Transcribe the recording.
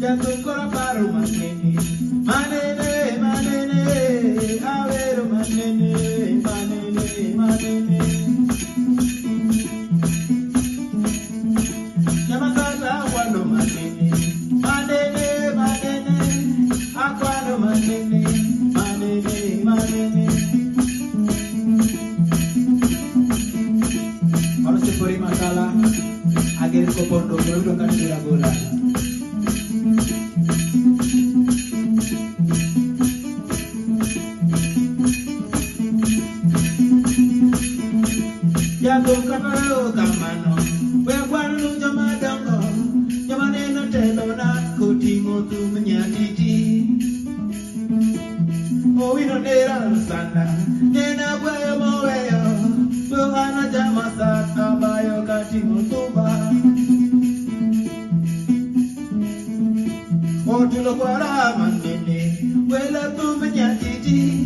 Jathum koro paro manene, manene, manene, awero manene, manene, manene. Nyamasata akwalo manene, manene, manene, akwalo manene, manene, manene. Mano Sipori Masala, Ager Kopondo, Oyudo ka gola. Jathum kaparo kamano, we akwanu joma dongo, joma neno telona koting'o thum nyatiti. Owino nera Lusanda, nena gweyo moweyo, to an ajamasat abayo kating'o thumba. Otulo kwara manene, wela thum nyatiti.